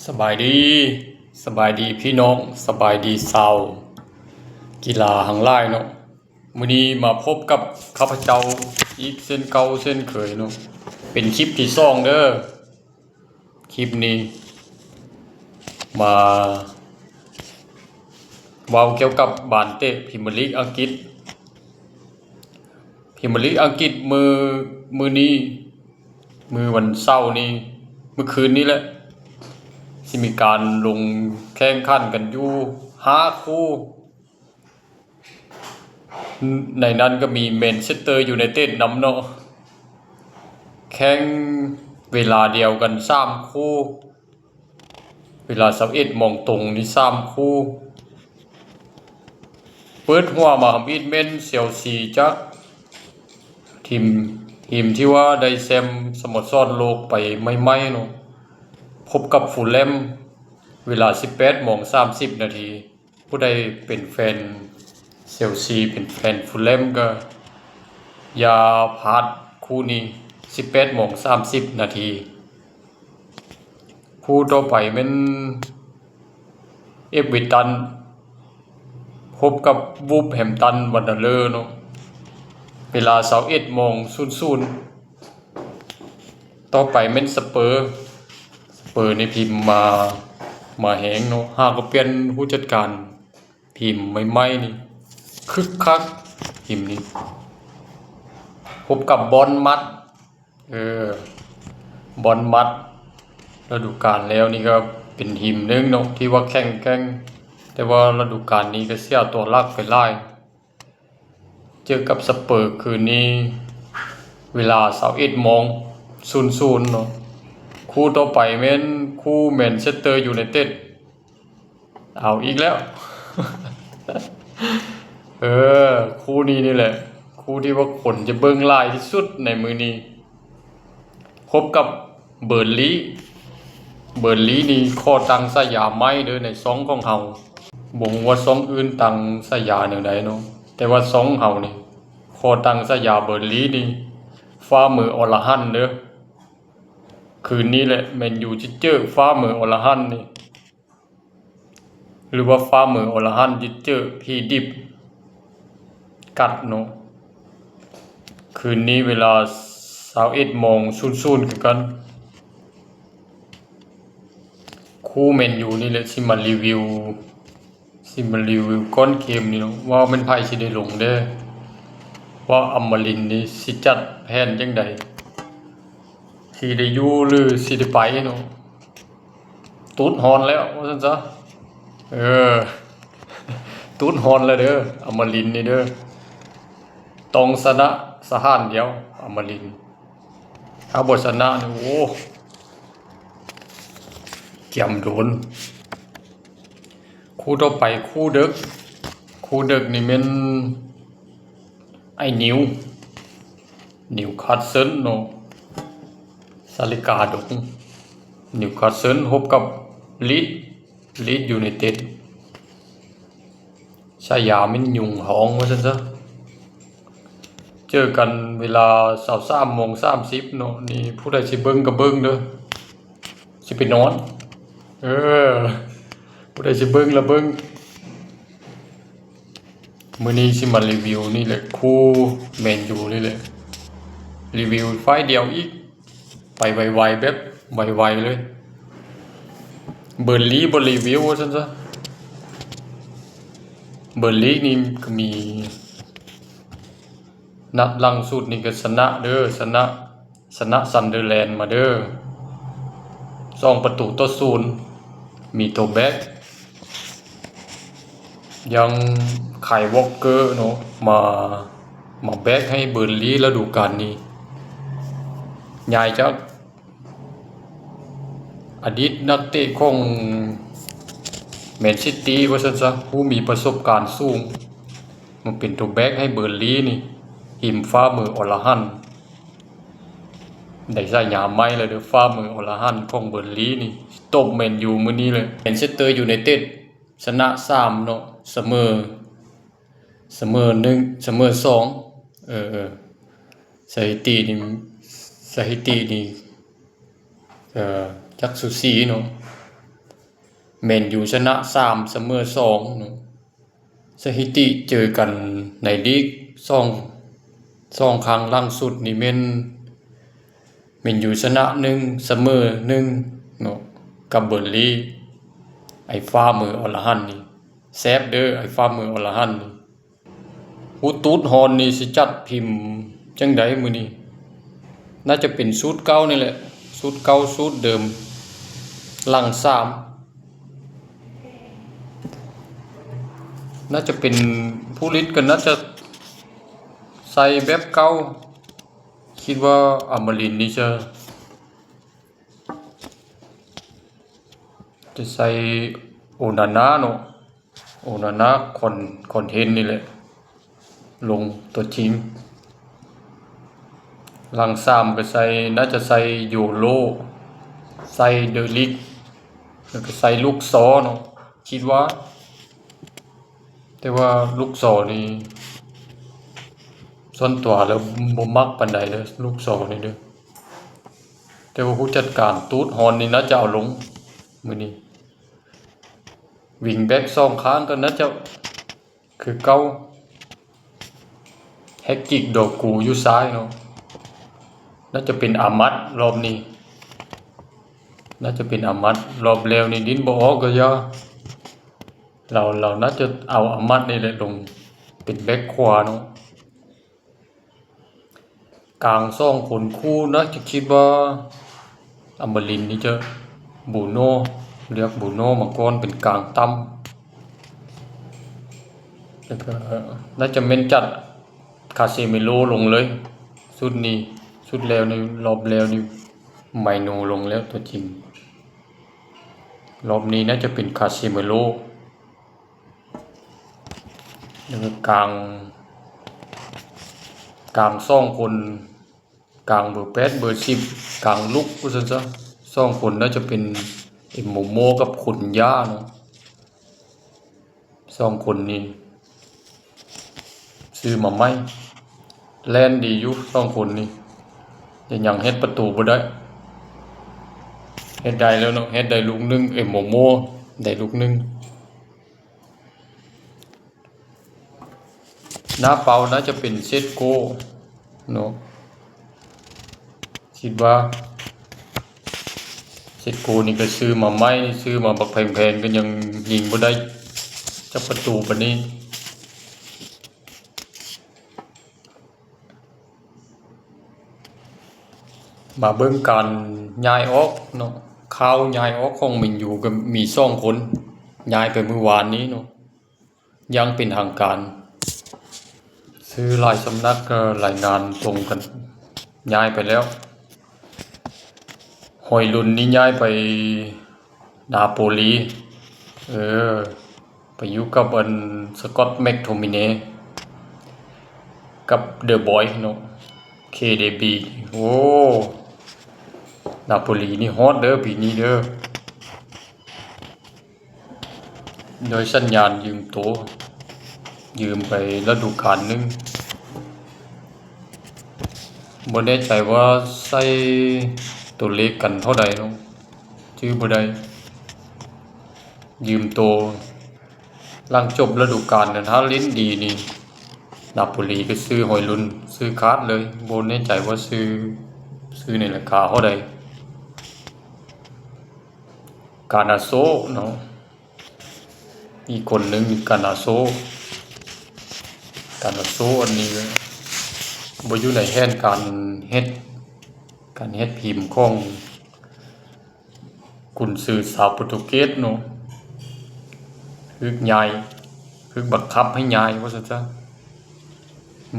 ສະບາຍດີ, ສະບາຍດີພີ່ນ້ອງ, ສະບາຍດີຊາວກິລາທັງຫຼາຍເນາະ. ມື້ນີ້ມາພົບກັບຂ້າພະເຈົ້າອີກເຊັ່ນເກົ່າເຊັ່ນເຄີຍເນາະ. ເປັນຄລິບທີສອງເດີ. ຄລິບນີ້ມາເວົ້າກ່ຽວກັບບານເຕະພຣີເມຍລີກອັງກິດ. ພຣີເມຍລີກອັງກິດມື້ ມື້ນີ້ ມື້ວັນເສົານີ້ ມື້ຄືນນີ້ແຫຼະ ຊິມີການລົງແຂ່ງຂັນກັນຢູ່ຫ້າຄູ່. ໃນນັ້ນກໍມີແມນເຊັສເຕີຢູໄນເຕັດນຳເນາະ. ແຂ່ງເວລາດຽວກັນສາມຄູ່. ເວລາຊາວເອັດໂມງຕົງນີ້ສາມຄູ່. ເປີດຫົວມາທຳອິດແມ່ນເຊລຊີ ຈາກທີມ ທີມທີ່ວ່າໄດ້ແຊ້ມສະໂມສອນໂລກໄປໃໝ່ໆເນາະ ພົບກັບຟູລແຮມ ເວລາສິບແປດໂມງສາມສິບນາທີ. ຜູ້ໃດເປັນແຟນເຊລຊີ ເປັນແຟນຟູລແຮມ ກໍຢ່າພາດຄູ່ນີ້ ສິບແປດໂມງສາມສິບນາທີ. ຄູ່ຕໍ່ໄປແມ່ນເອເວີຕັນ ພົບກັບວູບແຮມຕັນວັນເດີເລີເນາະ ເວລາຊາວເອັດໂມງສູນສູນ. ຕໍ່ໄປແມ່ນສະເປີ ສະເປີນີ້ພິມມາ ມາແຮງເນາະ ຫາກໍປ່ຽນຜູ້ຈັດການ ທີມໃໝ່ໆນີ້ ຄຶກຄັກທີມນີ້. ພົບກັບບອນມັດ ເອີ ບອນມັດ ລະດູການແລ້ວນີ້ກໍເປັນທີມໜຶ່ງເນາະ ທີ່ວ່າແຂງແກ່ງ ແຕ່ວ່າລະດູການນີ້ກໍເສຍຕົວຫຼັກໄປຫຼາຍ. ເຈີກັບສະເປີຄືນນີ້ ເວລາຊາວເອັດໂມງສູນສູນເນາະ. ຄູ່ຕໍ່ໄປແມ່ນຄູ່ແມນເຊັສເຕີຢູໄນເຕັດ. ເອົາອີກແລ້ວ ເອີ ຄູ່ນີ້ນີ້ແຫຼະ ຄູ່ທີ່ວ່າຄົນຈະເບິ່ງຫຼາຍທີ່ສຸດໃນມື້ນີ້ ພົບກັບເບີນລີ. ເບີນລີນີ້ຂໍຕັ້ງສາຍາໃໝ່ເດີໃນຊ່ອງຂອງເຮົາ. ບໍ່ຮູ້ວ່າຊ່ອງອື່ນຕັ້ງສາຍາແນວໃດເນາະ ແຕ່ວ່າຊ່ອງເຮົານີ້ ຂໍຕັ້ງສາຍາເບີນລີນີ້ ຟ້າມືອໍລະຫັນເດີ. ຄືນນີ້ແຫຼະ ແມນຢູຈະເຈີຟ້າມືອໍລະຫັນນີ້ ຫຼືວ່າຟ້າມືອໍລະຫັນຈະເຈີຜີດິບກັດເນາະ. ຄືນນີ້ເວລາຊາວເອັດໂມງສູນສູນຄືກັນ. ຄູ່ແມນຢູນີ້ແຫຼະ ຊິມາຣີວິວ ຊິມາຣີວິວກ່ອນເກມນີ້ເນາະ ວ່າແມ່ນໃຜຊິໄດ້ລົງແດ່ ວ່າອາມາລິນນີ້ຊິຈັດແຜນຈັ່ງໃດ ຊິໄດ້ຢູ່ ຫຼື ຊິໄດ້ໄປເນາະ. ຕູດຮ້ອນແລ້ວວ່າຊັ້ນຊະ ເອີ ຕູດຮ້ອນແລ້ວເດີ ອາມາລິນນີ້ເດີ ຕ້ອງຊະນະສະຖານດຽວ ອາມາລິນ. ຖ້າບໍ່ຊະນະນີ້ ໂອ້ ກຽມໂດນ. ຄູ່ຕໍ່ໄປ ຄູ່ເດິກ ຄູ່ເດິກນີ້ແມ່ນໄອ້ນິວ ນິວຄາສເຊິນເນາະ ສາລິກາດົງ. ນິວຄາສເຊິນພົບກັບລີດ ລີດຢູໄນເຕັດ. ສາຍາແມ່ນຍຸງຫ້ອງວ່າຊັ້ນຊະ. ເຈີກັນເວລາຊາວສາມໂມງສາມສິບເນາະ. ນີ້ຜູ້ໃດຊິເບິ່ງກໍເບິ່ງເດີ ຊິໄປນອນ. ເອີ ຜູ້ໃດຊິເບິ່ງລະເບິ່ງ. ມື້ນີ້ຊິມາຣີວິວນີ້ແຫຼະ ຄູ່ແມນຢູນີ້ແຫຼະ ຣີວິວຝ່າຍດຽວອີກ. ໄປໄວໆ ແບບໄວໆເລີຍ. ເບີນລີບໍ່ຣີວິວວ່າຊັ້ນຊະ. ເບີນລີນີ້ກໍມີ ນັດຫຼັງສຸດນີ້ກໍຊະນະເດີ ຊະນະ ຊະນະຊັນເດີແລນມາເດີ ສອງປະຕູຕໍ່ສູນ. ມີໂຕແບັກ ຍັງຄາຍວອກເກີເນາະ ມາ ມາແບັກໃຫ້ເບີນລີລະດູການນີ້ ຍ້າຍຈາກອະດີດນັກເຕະຂອງແມນຊິຕີວ່າຊັ້ນຊະ ຜູ້ມີປະສົບການສູງ ມາເປັນໂຕແບັກໃຫ້ເບີນລີນີ້ ຮິມຟ້າມືອໍລະຫັນ. ໄດ້ສາຍາໃໝ່ແລ້ວເດີ ຟ້າມືອໍລະຫັນຂອງເບີນລີນີ້ ຕົບແມນຢູມື້ນີ້ເລີຍ. ແມນເຊັສເຕີຢູໄນເຕັດ ຊະນະສາມເນາະ ສະເໝີ ສະເໝີໜຶ່ງ ສະເໝີສອງ. ເອີ ເອີ ສະຖິຕິນີ້ ສະຖິຕິນີ້ ເອີ ຈັກສູສີເນາະ. ແມນຢູຊະນະສາມ ສະເໝີສອງເນາະ. ສະຖິຕິເຈີກັນໃນລີກສອງ ສອງຄັ້ງຫຼັງສຸດນີ້ແມ່ນແມນຢູຊະນະໜຶ່ງ ສະເໝີໜຶ່ງເນາະ ກັບເບີນລີ. ໄອ້ຟ້າມືອໍລະຫັນນີ້ ແຊບເດີ້ ໄອ້ຟ້າມືອໍລະຫັນນີ້. ຜູ້ຕູດຮອນນີ້ຊິຈັດພິມຈັ່ງໃດມື້ນີ້? ໜ້າຈະເປັນສູດເກົ່ານີ້ແຫຼະ ສູດເກົ່າສູດເດີມ ຫຼັງສາມ. ໜ້າຈະເປັນຜູ້ລິດກໍໜ້າຈະໃສ່ແບບເກົ່າ. ຄິດວ່າອາມາລິນນີ້ຈະ ຈະໃສ່ໂອນານາເນາະ ໂອນານາ ຄອນ ຄອນເທັນນີ້ແຫຼະ ລົງຕົວຈິງ. ຫຼັງສາມກໍໃສ່ ໜ້າຈະໃສ່ໂຢໂລ ໃສ່ເດີລິກ ແລ້ວກໍໃສ່ລູກຊໍເນາະ ຄິດວ່າ. ແຕ່ວ່າລູກຊໍນີ້ ສ່ວນຕົວແລ້ວບໍ່ມັກປານໃດເດີ້ ລູກຊໍນີ້ເດີ້. ແຕ່ວ່າຜູ້ຈັດການຕູດຮອນນີ້ໜ້າຈະເອົາລົງມື້ນີ້. ວິງແບັກສອງຂ້າງກໍໜ້າຈະຄືເກົ່າ ແຮັກກິກ ດໍກູຢູ່ຊ້າຍເນາະ. ໜ້າຈະເປັນອາມັດ ລອບນີ້ ໜ້າຈະເປັນອາມັດ. ລອບແລ້ວນີ້ຫຼິ້ນບໍ່ອອກກໍຢ່າ ລາວ ລາວໜ້າຈະເອົາອາມັດນີ້ແຫຼະລົງເປັນແບັກຂວາເນາະ. ກາງສອງຄົນຄູ່ນະ ຈະຄິດວ່າອາມາລິນນີ້ຈະ ບູໂນ ເລືອກບູໂນມາກ່ອນເປັນກາງຕ່ຳ ແລ້ວກໍໜ້າຈະແມ່ນຈັດຄາເຊມິໂລລົງເລີຍ. ຊຸດນີ້ ຊຸດແລ້ວນີ້ ລອບແລ້ວນີ້ ໄມໂນລົງແລ້ວຕົວຈິງ. ລອບນີ້ໜ້າຈະເປັນຄາເຊມິໂລ. ແລ້ວກໍກາງ ກາງສອງຄົນ ກາງເບີແປດ ເບີສິບ ກາງລຸກວ່າຊັ້ນຊະ. ສອງຄົນໜ້າຈະເປັນເອັມໂມໂມກັບຄຸນຢາເນາະ. ສອງຄົນນີ້ຊື້ມາໃໝ່ ແລ່ນດີຢູ່ສອງຄົນນີ້ ແຕ່ຍັງເຮັດປະຕູບໍ່ໄດ້. ເຮັດໄດ້ແລ້ວເນາະ ເຮັດໄດ້ລູກໜຶ່ງ ເອັມໂມໂມໄດ້ລູກໜຶ່ງ. ໜ້າເປົ້າໜ້າຈະເປັນເຊດໂກເນາະ ຄິດວ່າ. ເຊດໂກນີ້ກໍຊື້ມາໃໝ່ ຊື້ມາບັກແພງໆ ກໍຍັງຍິງບໍ່ໄດ້ຈັກປະຕູປານນີ້. ມາເບິ່ງການຍ້າຍອອກເນາະ ຂ່າວຍ້າຍອອກຂອງແມນຢູກໍມີສອງຄົນ ຍ້າຍໄປມື້ວານນີ້ເນາະ ຢ່າງເປັນທາງການ. ສື່ຫຼາຍສຳນັກກໍລາຍງານຕົງກັນ ຍ້າຍໄປແລ້ວ. ຮອຍລຸນນີ້ຍ້າຍໄປນາໂປລີ ເອີ ໄປຢູ່ກັບອັນ ສະກອດ ແມັກໂທມິເນ ກັບເດີບອຍເນາະ ເຄເດບີ. ໂອ້ ນາໂປລີນີ້ຮອດເດີ້ ປີນີ້ເດີ້ ໂດຍສັນຍາຢືມໂຕ ຢືມໄປລະດູການໜຶ່ງ. ບໍ່ແນ່ໃຈວ່າໃສ່ຕົວເລກກັນເທົ່າໃດເນາະ ຈື່ບໍ່ໄດ້. ຢືມໂຕ ຫຼັງຈົບລະດູການນັ້ນ ຖ້າຫຼິ້ນດີນີ້ ນາໂປລີກໍຊື້ຮອຍລຸນ ຊື້ຂາດເລີຍ. ບໍ່ແນ່ໃຈວ່າຊື້ ຊື້ໃນລາຄາເທົ່າໃດ. ການາໂຊເນາະ ອີກຄົນໜຶ່ງ ການາໂຊ. ການາໂຊອັນນີ້ບໍ່ຢູ່ໃນແຜນການເຮັດ ການເຮັດທີມຂອງ ກຸນຊືຊາວໂປຣຕຸເກດເນາະ ຖືກຍ້າຍ ຖືກບັງຄັບໃຫ້ຍ້າຍວ່າຊັ້ນຊະ.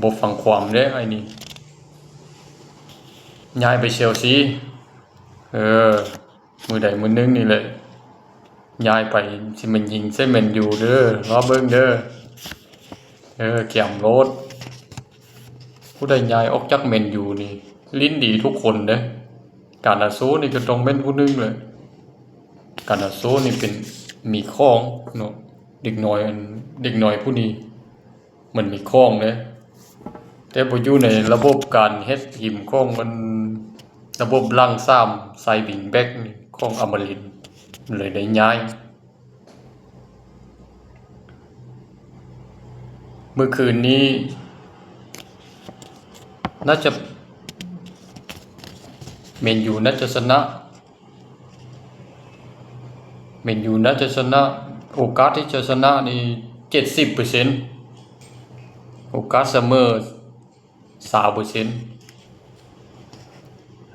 ບໍ່ຟັງຄວາມເດ້ໄອ້ນີ້ ຍ້າຍໄປເຊລຊີ. ເອີ ມື້ໃດມື້ໜຶ່ງນີ້ແຫຼະ ຍ້າຍໄປຊິມາຍິງໃສ່ແມນຢູເດີ້ ລໍເບິ່ງເດີ້. ເອີ ກຽມໂລດ. ຜູ້ໃດຍ້າຍອອກຈາກແມນຢູນີ້ ຫຼິ້ນດີທຸກຄົນເດ້. ການາໂຊນີ້ກໍຕ້ອງແມ່ນຜູ້ໜຶ່ງແຫຼະ. ການາໂຊນີ້ເປັນ ມີຂອງເນາະ ເດັກນ້ອຍ ເດັກນ້ອຍຜູ້ນີ້ ມັນມີຂອງເດ້ ແຕ່ບໍ່ຢູ່ໃນລະບົບການເຮັດທີມຂອງມັນ ລະບົບຫຼັງສາມ ໃສ່ວິງແບັກຂອງອາມາລິນ ເລີຍໄດ້ຍ້າຍ. ມື້ຄືນນີ້ໜ້າຈະ ແມນຢູໜ້າຈະຊະນະ ແມນຢູໜ້າຈະຊະນະ. ໂອກາດທີ່ຈະຊະນະນີ້ເຈັດສິບເປີເຊັນ ໂອກາດສະເໝີ ຊາວເປີເຊັນ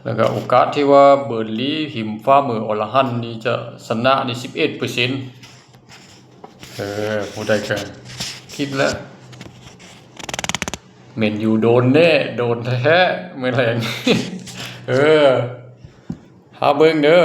ແລ້ວກໍໂອກາດທີ່ວ່າເບີນລີ ຫິມຝ່າມືອໍລະຫັນນີ້ຈະຊະນະນີ້ສິບເອັດເປີເຊັນ. ເອີ ຜູ້ໃດກໍຄິດແລ້ວ ແມນຢູໂດນແນ່ ໂດນແທ້ໆ ມື້ແລງ. ເອີ ຖ້າເບິ່ງເດີ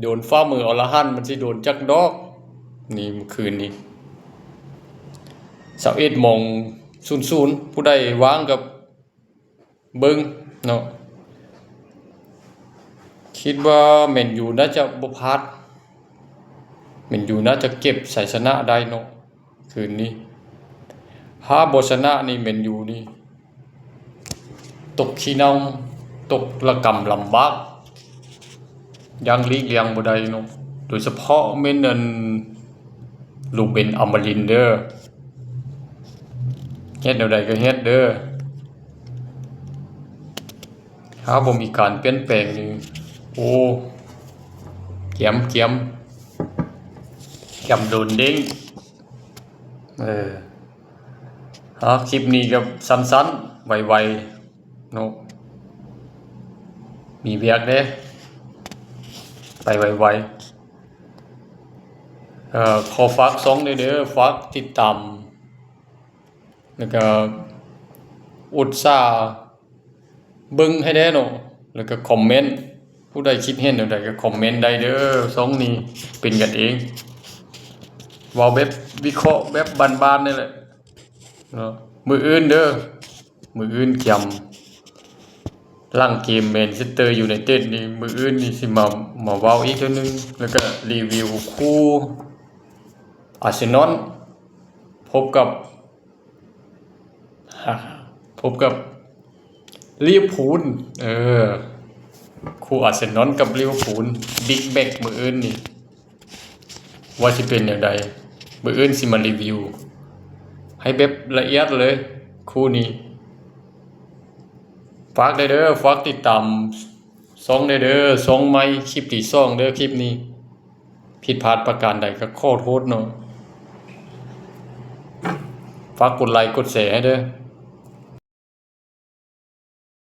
ໂດນຝ່າມືອໍລະຫັນ ມັນຊິໂດນຈັກດອກ. ນີ້ມື້ຄືນນີ້ ຊາວເອັດໂມງສູນສູນ ຜູ້ໃດວ່າງກໍເບິ່ງເນາະ. ຄິດວ່າແມນຢູໜ້າຈະບໍ່ພາດ ແມນຢູໜ້າຈະເກັບໄຊຊະນະໄດ້ເນາະ ຄືນນີ້. ຖ້າບໍ່ຊະນະນີ້ ແມນຢູນີ້ຕົກຂີ້ເນົ່າ ຕົກລະກຳລຳບາກ ຢ່າງຫຼີກລ່ຽງບໍ່ໄດ້ເນາະ. ໂດຍສະເພາະແມ່ນອັນ ລູເບັນ ອາມາລິນເດີ ເຮັດແນວໃດກໍເຮັດເດີ ຖ້າບໍ່ມີການປ່ຽນແປງນີ້ ໂອ້ ກຽມ ກຽມ ກຽມໂດນເດ້ງ. ເອີ ເອົາ ຄລິບນີ້ກໍສັ້ນໆ ໄວໆ ເນາະ ມີວຽກເດ້ ໄປໄວໆ. ເອີ ຂໍຝາກຊ່ອງແດ່ເດີ ຝາກຕິດຕາມ ແລ້ວກໍອຸດສາເບິ່ງໃຫ້ແດ່ເນາະ ແລ້ວກໍຄອມເມັນ ຜູ້ໃດຄິດເຫັນແນວໃດກໍຄອມເມັນໄດ້ເດີ. ຊ່ອງນີ້ເປັນກັນເອງ ເວົ້າແບບວິເຄາະແບບບ້ານໆ ນີ້ແຫຼະເນາະ. ມື້ອື່ນເດີ ມື້ອື່ນກຽມ ຫຼັງເກມແມນເຊັສເຕີຢູໄນເຕັດນີ້ ມື້ອື່ນນີ້ຊິມາ ມາເວົ້າອີກເທື່ອໜຶ່ງ ແລ້ວກໍຣີວິວຄູ່ອາເຊນອນ ພົບກັບ ພົບກັບລີເວີພູນ ເອີ ຄູ່ອາເຊນອນກັບລີເວີພູນ ບິກແມັດມື້ອື່ນນີ້ ວ່າຊິເປັນແນວໃດ ມື້ອື່ນຊິມາຣີວິວໃຫ້ແບບລະອຽດເລີຍຄູ່ນີ້. ຝາກແດ່ເດີ ຝາກຕິດຕາມຊ່ອງແດ່ເດີ ຊ່ອງໃໝ່ ຄລິບທີສອງເດີ ຄລິບນີ້ ຜິດພາດປະການໃດກໍຂໍໂທດເນາະ. ຝາກກົດໄລກົດແຊໃຫ້ເດີ